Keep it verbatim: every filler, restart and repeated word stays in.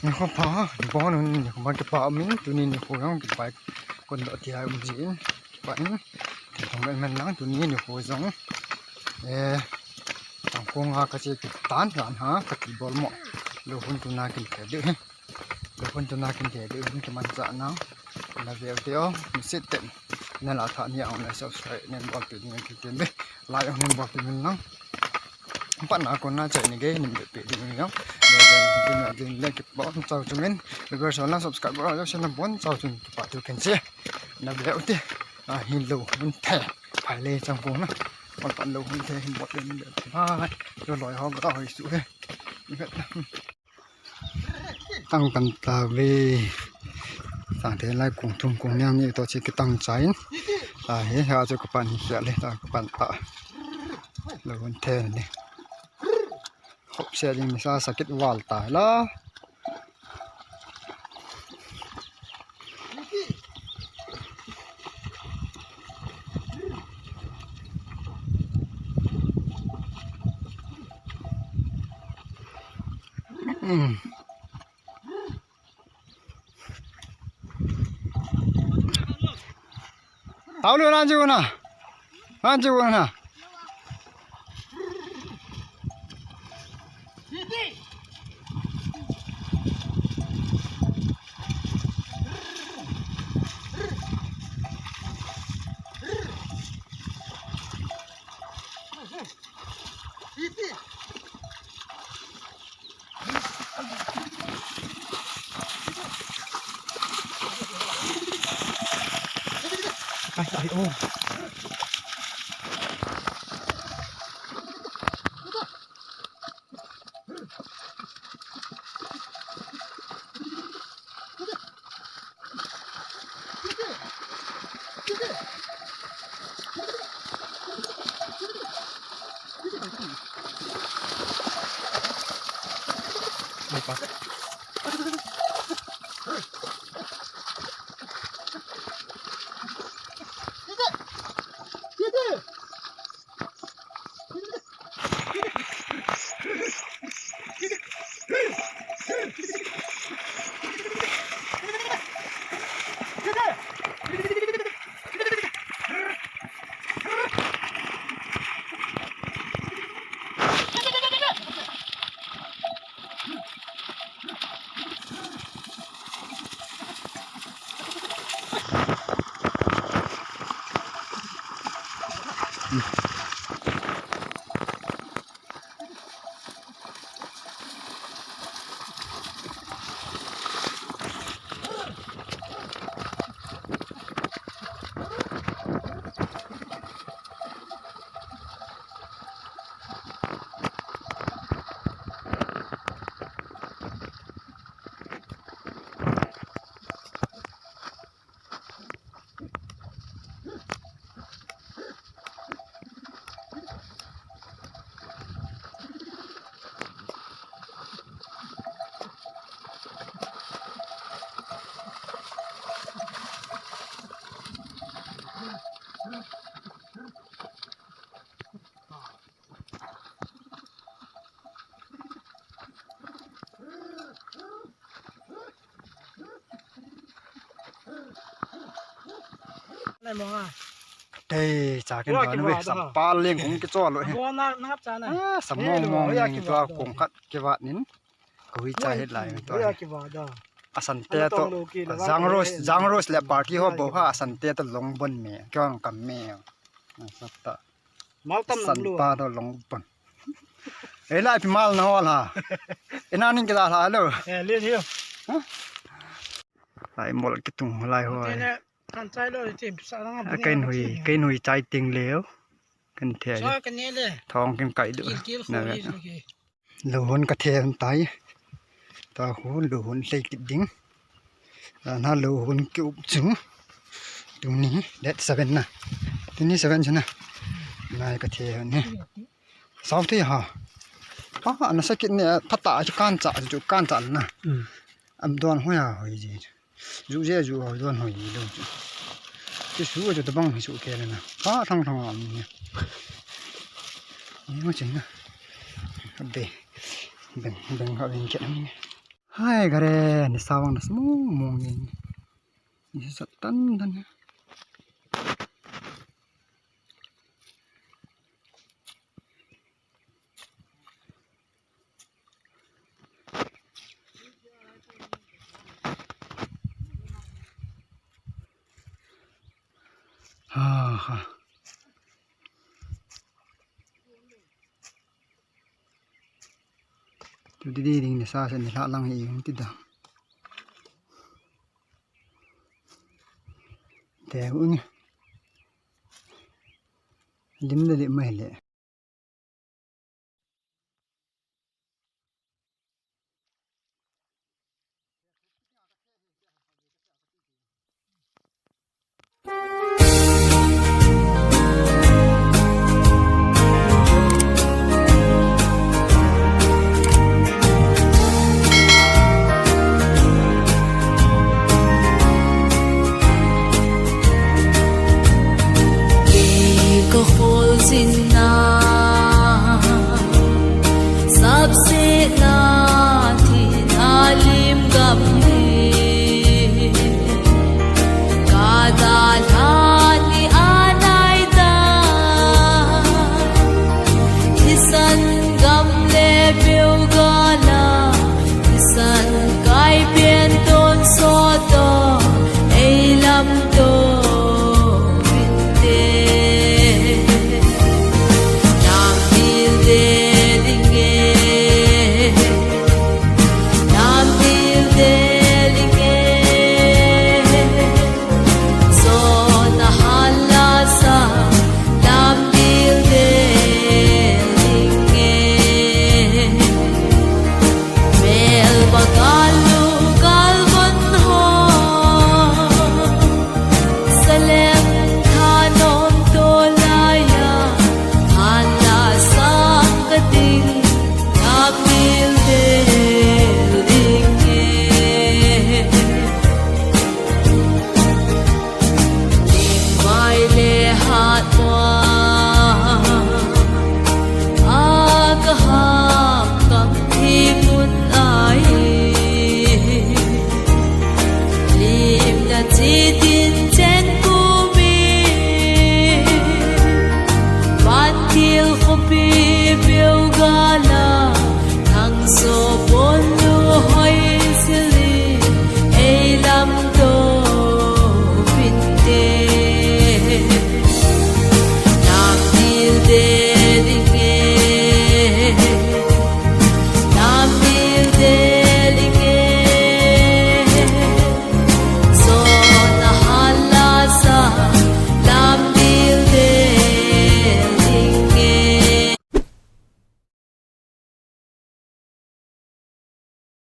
Nikho pha, bon un nikho ma kipa min, tuni nikho jong kipa kon do ti hai um jin, kipa in, thong men lang, tuni nikho jong, eh, tang ko nga ka che kitan ran ha, ka ti bol mo, lo hun tuna kin ke de, lo hun tuna kin ke de, hun ki man ja na, na ve de o, mi sit ten, na la tha ni ang na subscribe, nen bol pe ding ki ten de, like ang nen bol pe min lang. Patna kona chai ni gei nim pe ding ni jong. Ni jong ni jong le kipon chau chungin. Viewers ho lang subscriber ho jong sina bon chau chung kipa thu ken che. Na ve u te. A hin lo hun the. Phai le chang kong na. Kon pan lo hun the hin bot le ni le. Hai. Yo loi ho ga hoi su he. Ni ka. Tang pan ta ve. Sang te lai kong thum kong niang ni to che kitang chain. A he ha chu ka pan hi le ta ka pan ta. Lo hun the ni. Hop se ding ni sa sakit wal ta la. Mm. Tao lu nan chu na. Nan chu na. Ai, ai, oh. Nai mo ha. Tei, cha ken ba nu ve, sam pa leng kong kichol lo he. Bo na, na hap cha na. Ah, sam mong mong ni tua kong khat kivat nin. Ko hi cha het lai tua. Asan te to. Jang Rose, Jang Rose le party ho bo ha, asan te to long bon me. Kyong kam me. Asat ta. Mal tam nam lu. San pa to long pon. Ei lai pi mal na hol ha. Ina ning kila la lo. Eh, le hiu. Lai mol kitung lai ho. Te ne kan chai lo ti sa na. Kain hui, kain hui chai ting leo. Kan the. Sa kan ne le. Thong kin kai du. Kil kil khu na ve. Lo hon ka the tai. Ta khu lo hon hlei kit ding. Ana lo hon ki up chu. Tuni date seven na. Tuni seven chu na. Nai ka the hon he. Sau the ha. Pa ana sakit ne phata chu kan cha chu kan cha na. Am don hoi ha hoi ji. Ju je ju hoi don hoi ji lo chu. Ki su chu tabang hi su ke na. Pa thang thang am ni. Ni ma chen na. Be. Beng beng ha beng ke ni. Hai, gare, nisa vang nasa mong mong ni. Nisa sat tan tan. Ha ha. Tu di di ding nisa sa ni hlah lang hi um ti da. Te u ni. Lim le lim mai le.